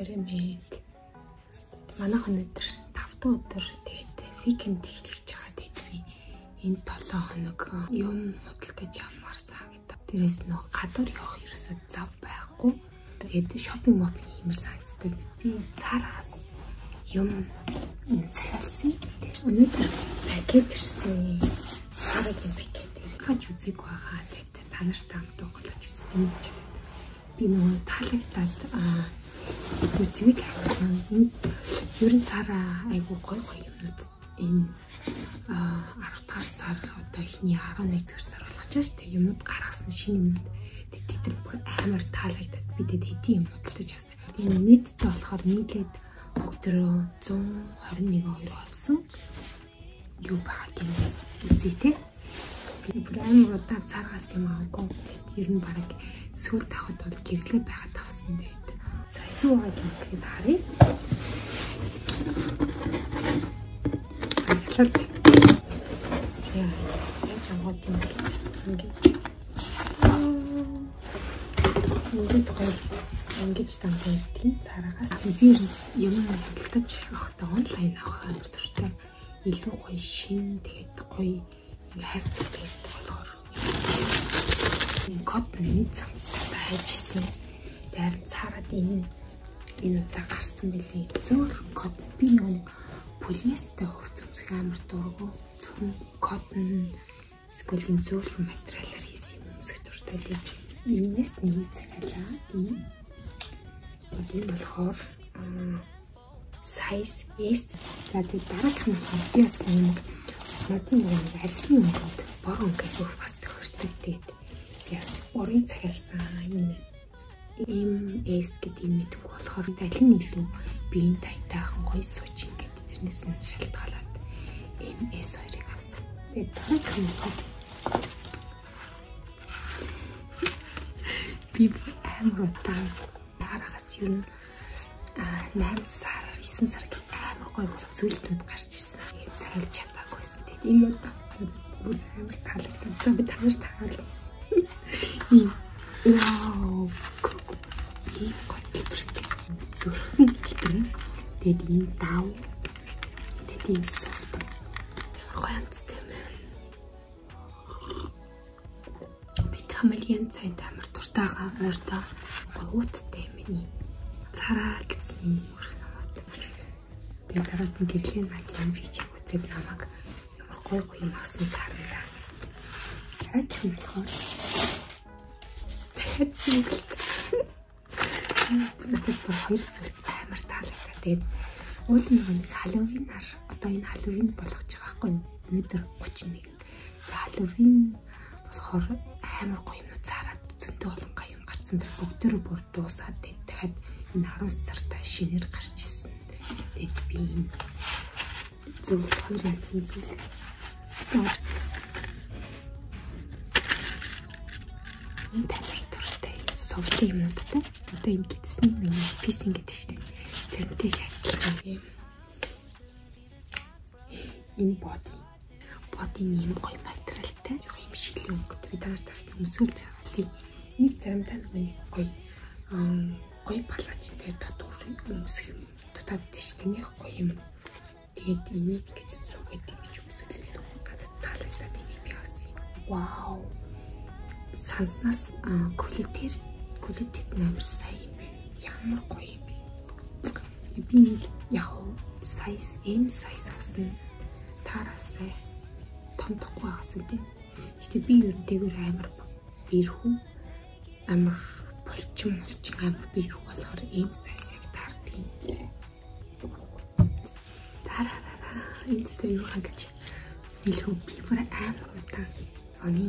Эксперимент. Манайх өнөөдөр 5 дахь өдөр тэгээд weekend эхлэж байгаа. Тэгээд би энэ 7 хоног юм худалдаж авмаар санагдав. Тэрээс нөх гадуур явах ерөөсөө зав байхгүй. Тэгээд шопинг мопинг хиймэр санагддаг. Би цаараас юм захиалсан. Өнөөдөр пакет ирсэн. Дараагийн пакет хаж үзег байгаа. Тэгээд та нартай хамт голож үздэг юм чи. Би нөгөө таалагдаад үзвэл авсан. Энэ ер нь цаараа айгүй гоё гоё юмнууд энэ 10 дугаар сар одоо эхний 11 дугаар сар болгож байгаа шүү дээ. Юмнууд гаргасан шинэ юмнууд. Тэгээд тэд нар бүр амар таалагдаад би тэгээд хэдийн юм худалдаж авсан. Тэгээд нийтдээ болохоор нийлээд бүгдөө 121.2 олсон. Юу байгаа гэнэ үзье те. Би бүр амар удаан цааргаас юм аваагүй. Ер нь бараг сүүлд авахд бол гэрлээ байгаад авсан. Тэгээд за юу байгаа гэхэд харъя. Ажлаад. За яаж ангууд юм бэ? Ингээд гоё ингэж дандаа ирдэг цаараагаас. Би юм худалдаж авахдаа онлайн авах амар дуртай. Илүү гоё шин тэгээд гоё хайрцаг ирдэг болохоор энэ код нэг цамцтай хайж исэн. Харин цаарад энэ удаа гарсан билээ. Зөөлхөн код би нэг полиэстэй хувц өмсөх амар дургу. Зөвхөн код нь эсвэл юм зөөлхөн материалаар хийсэн юм өмсөх дуртай. Тэгээд энэс нэг захиалаа. Энэ болохоор size S. За тэгээд дараагийнх нь болохоор би бас нэг надын нэг арьсны өнгөд бор өнгө айгүйх бас тохирдог. Тэгээд би бас урын захиалсан. Энэ MS гэдэг энэ мэдгүй болохоор аль нь илүү биеийн тайтайхан гоё сууч ингээд тэрнээс нь шалтгаалаад MS2-ыг авсан. Тэгээд дараагийнх нь болохоор би амар удаан дараагаас ер нь 8 сар 9 сар гэх амар гоё зүйлтүүд гарч ирсэн. Тэгээд захиалж чадаагүйсэн. Тэгээд энэ удаа бүр амар таалагдсан. Би та нарт харуулъя. Ийм вау. Ийм гоё хэлбэртэй. Зөрхөн хэлбэр. Тэгээд ийм дав. Тэгээд ийм soft. Гоё амттай юм байна. Би камелиан цайд амар дуртайгаа ойртоо. Гоё ууттай юм байна. Цараа гэсэн юм өрхөн амат. Тэгээд дараад нь гэрлийн над юм фичийг үзээд намайг ямар гоё гоё юм авсныг харна. Дараагийнх нь болохоор дахиад зүйлт. Надад бүр хоёр зүйл амар таалагдаа. Тэгээд уул нэг Халлоуинаар одоо энэ Халлоуин болгож байгаа байхгүй юу? Өнөөдөр 31. Халлоуин болохоор амар гоё юм цаарад зөндөө олон гоё юм гарсан. Тэр бүгдөө бүр дуусаад тэгээд дахиад энэ 10 сартаа шинээр гарч ирсэн. Тэгээд би ийм зүйл хоёр янзын зүйл энэ тамир дуртай совлын юмнуудтай. Одоо энэ гидсний нэг писинг гэдэг чинь тэрнтэй их адилхан юм. Энэ бодийн ийм гоё материалтай юм шилийн өнгөтэй. Би та нарт өмсгөл заавал нэг заримдаа нэг гоё гоё палажтай дотор өмсөх юм дутаад тийш тэнийх гоё юм. Тэгээд энийг гэж сүгээд ингэж өмсгөл надад таалагдаад энийг би авсан юм. Вау. Санснаас квалитет амар сайн юм байна. Ямар гоё юм бэ. Би нэг яг size M size авсан. Тараасаа томдохгүй байгаас үү. Гэтэ би ер нь тэгвэр амар биерхүү амар булчин амар биерхүү болохоор M size яг таардаг юм. Тарарара энэ дээр юу хангаж билхүү би бүр амар удаан зоны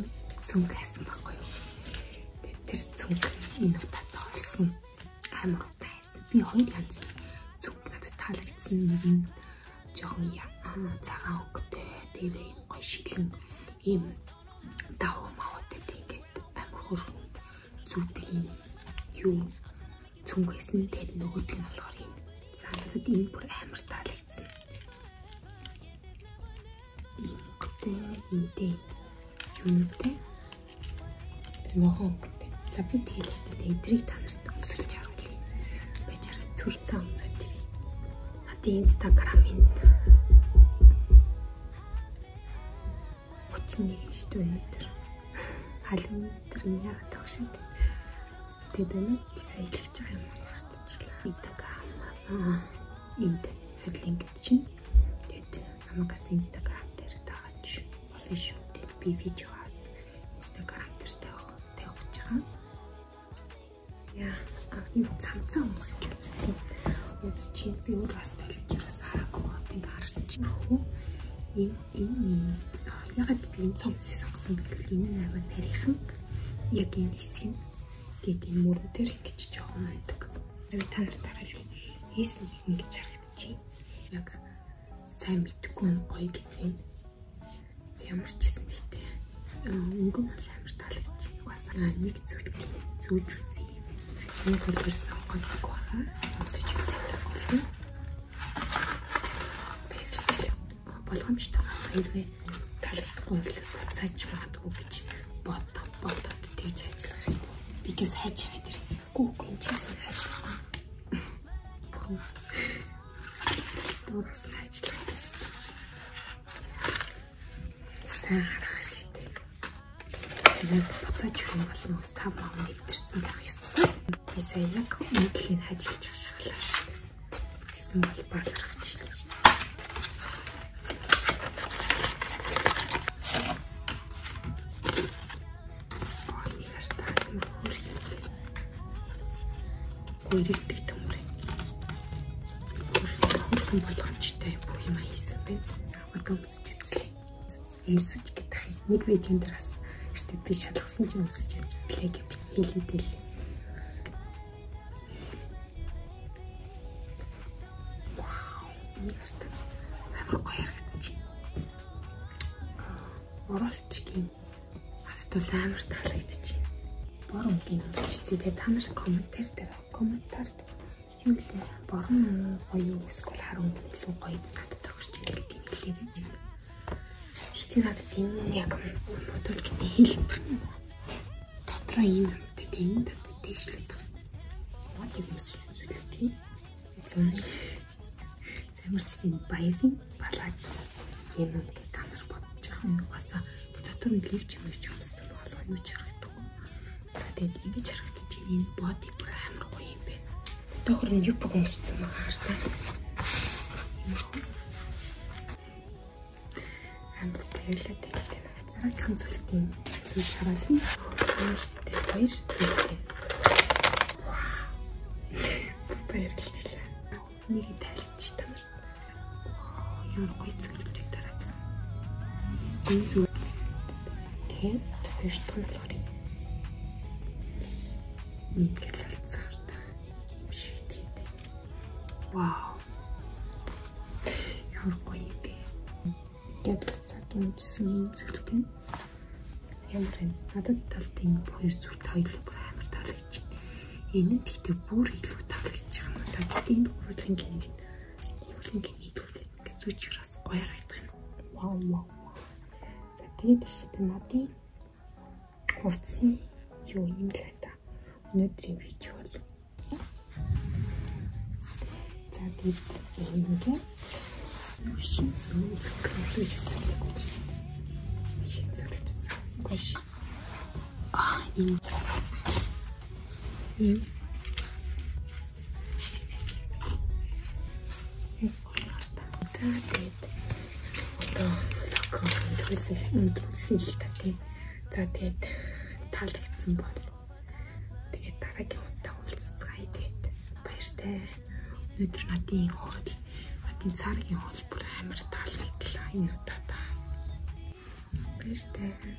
цүнх хайсан байхгүй юу. Тэр цүнх энэ удаад олсон. Амар удаан хайсан. Би хоёр янзын цүнх надад таалагдсан. Нэг нь жоохон цагаан өнгөтэй, дээрээ ийм гоё шилэн ийм давуу мавуутай ингээд амар хөөрхөн зүүдэг юм юу цүнх байсан. Тэгээд нөгөөх нь болохоор энэ. За надад энэ бүр амар таалагдсан. Ийм өнгөтэй, энтэй юунтай тэр ногоон өнгөтэй. За би тэгэл шүү дээ. Эдрийг та нарт өмсөлж харуулъя. Байж хараад Төрцөн өмсөд ирье. Надын Instagram-ын 31 шүү дээ өнөөдөр. Халуун өдөр нь яагаад тогшоод. Тэгээд өнөө би сая хэлж байгаа юм мартчихлаа. Instagram энд линк чинь. Тэгээд намайг бас Instagram дээр дагаж болно шүү. Тэгээд би видеоас Instagram дээр тавих гэж байгаа. Яа, юм цамцаа өмсөж үзсэн. Үзчихээн би өөр бас толж юус хараагүй бод ингээ харсан чинь хөө ийм энэ ягаад би энэ цамцыг сонгосон бэ гэвэл энэ нь амар нарийнхан яг энэ хэсэг нь тэгээд энэ мөрөн дээр ингэж жоохон ундаг. Би та нарт харуулъя. Эс нэг ингэж харагдчихээн. Яг сайн мэдгүй нь гоё гэдгийг ямар ч гэсэн гэхдээ өнгө нь бол амар таалагдчих. Угаасаа нэг зүйлийг зүүж үзье. Нэг бол ерөөсөн голдохгүй байхаа. Өмсөж үзэх болно. Баярлалаа. Болгоомжтой хэрвээ таалагдахгүй бол буцааж магадгүй гэж бодоод тэгж ажиллах хэрэгтэй. Бигээс хайж аваад ирээ. Үгүй энэ чийсэн хайжлахгүй. Дураас нь ажиллах юм шүү дээ. Сайн харах хэрэгтэй. Тэгээд буцааж өгөх юм бол нөгөө сав мав нэвтэрсэн байх ёстой. Би сая яг мэдлийг ажиллаж шахлаа шүү. Тэгсэн бол балархаж хэлж. Нэг хартаа хөрх юм. Гүрэгдэг төмөр. Хөрхөн болгоомжтой бүх юм хийсэн байна. Одоо өмсөж үзлээ. Өмсөж гэдэг юм. Нэг видеон дээр бас эртээ би шалгасан чинь өмсөж үзлээ гэж хэлээд байлээ. Вау, нэг хартаа амар гоё харагдчих. Оролцгийн надад бол амар таалагдчих. Бор өнгийн өмсөж үзье. Тэгээ та нарт комментар дээр комментарт юу лээ? Борон гоё юу эсвэл хар өнгө илүү гоё надад тохирч байгаа гэдгийг хэлээрэй. Гэхдээ надад энэ яг бодвол гэдэг хэлбэр нь дотроо ийм юмтай энэ надад дээшлээд байгаа. Модыг өмсөж үзүүлээ тийм. Зуны замарчсан баярын балааж юм юм гэж та нар бодож байгаа юм. Угаасаа би дотор нь ливч юм ч өмссөн болохоор юу ч харагдахгүй. Тэгээд ингэж харагдчих. Энэ боди бүр амар гоё юм байна. Доохор нь юбка өмссөн байгаа хар та. Амар баярлалаа тэгээд дараагийнхан зүйлтийн зүүж харуулна. Баяртай баяр зүйлтэй. Вау. Баярлалаа. Нэг тайлч та нар. Ямар гоё зүйлж дараад. Энэ зүйл тэгээд хоёр дахь нь болохоор юм гэлэлцсэн хар та. Юм шиг тийм. Вау. Ямар гоё юм бэ. Гэлэлцээд өмссөн юм зүйлтэй. Ямар юм. Надад талд энэ хоёр зүйл хоёулаа бүр амар таалагдчих. Энэ нь гэхдээ бүр илүү таалагдчих юм. Та гэхдээ энэ гурван гинэ гинэ илүү зүүж юраас гоё харагдах юм. Вау вау. За тэгээд иштэй надын хувцсны юу юм л та. Өнөөдрийн видео бол. За тэгээд ингэ шин зүүн зүүж үзүүлээгүй биш. Шин зүүж үзүүлээгүй биш. Аа энэ ийм За тэгээд одоо влог өндөрлөх л та тийм. За тэгээд таалагдсан бол тэгээд дараагийн удаа уулзцгаая. Тэгээд баяртай. Өнөөдөр надын хоол, надын царгийн хоол бүр амар таалагдлаа энэ удаадаа. Баяртай.